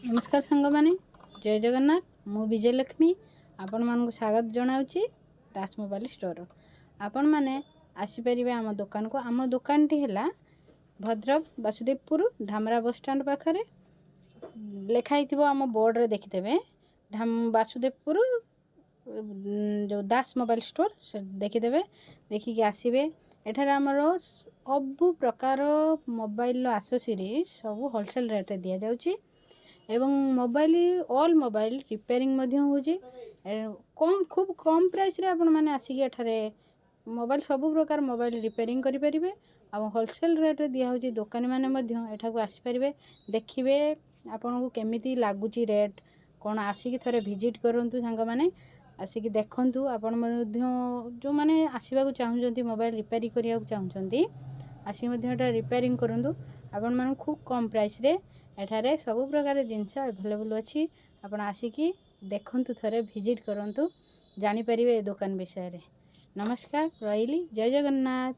ନମସ୍କାର ସାଙ୍ଗମାନେ, ଜୟ ଜଗନ୍ନାଥ। ମୁଁ ବିଜୟଲକ୍ଷ୍ମୀ ଆପଣମାନଙ୍କୁ ସ୍ୱାଗତ ଜଣାଉଛି ଦାସ ମୋବାଇଲ ଷ୍ଟୋର। ଆପଣମାନେ ଆସିପାରିବେ ଆମ ଦୋକାନକୁ। ଆମ ଦୋକାନଟି ହେଲା ଭଦ୍ରକ ବାସୁଦେବପୁର, ଧାମରା ବସଷ୍ଟାଣ୍ଡ ପାଖରେ। ଲେଖା ହେଇଥିବ ଆମ ବୋର୍ଡ଼ରେ, ଦେଖିଦେବେ, ବାସୁଦେବପୁର ଯେଉଁ ଦାସ ମୋବାଇଲ ଷ୍ଟୋର, ସେ ଦେଖିଦେବେ। ଦେଖିକି ଆସିବେ। ଏଠାରେ ଆମର ସବୁ ପ୍ରକାର ମୋବାଇଲର ଆସେସରିଜ୍ ସବୁ ହୋଲସେଲ୍ ରେଟ୍ରେ ଦିଆଯାଉଛି ଏବଂ ମୋବାଇଲ, ଅଲ୍ ମୋବାଇଲ ରିପେୟାରିଂ ମଧ୍ୟ ହେଉଛି କମ୍, ଖୁବ୍ କମ୍ ପ୍ରାଇସ୍ରେ। ଆପଣମାନେ ଆସିକି ଏଠାରେ ମୋବାଇଲ, ସବୁ ପ୍ରକାର ମୋବାଇଲ ରିପେୟାରିଂ କରିପାରିବେ ଆଉ ହୋଲସେଲ୍ ରେଟ୍ରେ ଦିଆହେଉଛି। ଦୋକାନୀମାନେ ମଧ୍ୟ ଏଠାକୁ ଆସିପାରିବେ, ଦେଖିବେ ଆପଣଙ୍କୁ କେମିତି ଲାଗୁଛି, ରେଟ୍ କ'ଣ। ଆସିକି ଥରେ ଭିଜିଟ୍ କରନ୍ତୁ ସାଙ୍ଗମାନେ, ଆସିକି ଦେଖନ୍ତୁ। ଆପଣ ମଧ୍ୟ ଯେଉଁମାନେ ଆସିବାକୁ ଚାହୁଁଛନ୍ତି, ମୋବାଇଲ ରିପେୟାରିଂ କରିବାକୁ ଚାହୁଁଛନ୍ତି, ଆସିକି ମଧ୍ୟ ଏଟା ରିପେୟାରିଂ କରନ୍ତୁ। ଆପଣମାନଙ୍କୁ ଖୁବ୍ କମ୍ ପ୍ରାଇସ୍ରେ ଏଠାରେ ସବୁ ପ୍ରକାର ଜିନିଷ ଆଭେଲେବୁଲ୍ ଅଛି। ଆପଣ ଆସିକି ଦେଖନ୍ତୁ, ଥରେ ଭିଜିଟ୍ କରନ୍ତୁ, ଜାଣିପାରିବେ ଏ ଦୋକାନ ବିଷୟରେ। ନମସ୍କାର, ରହିଲି, ଜୟ ଜଗନ୍ନାଥ।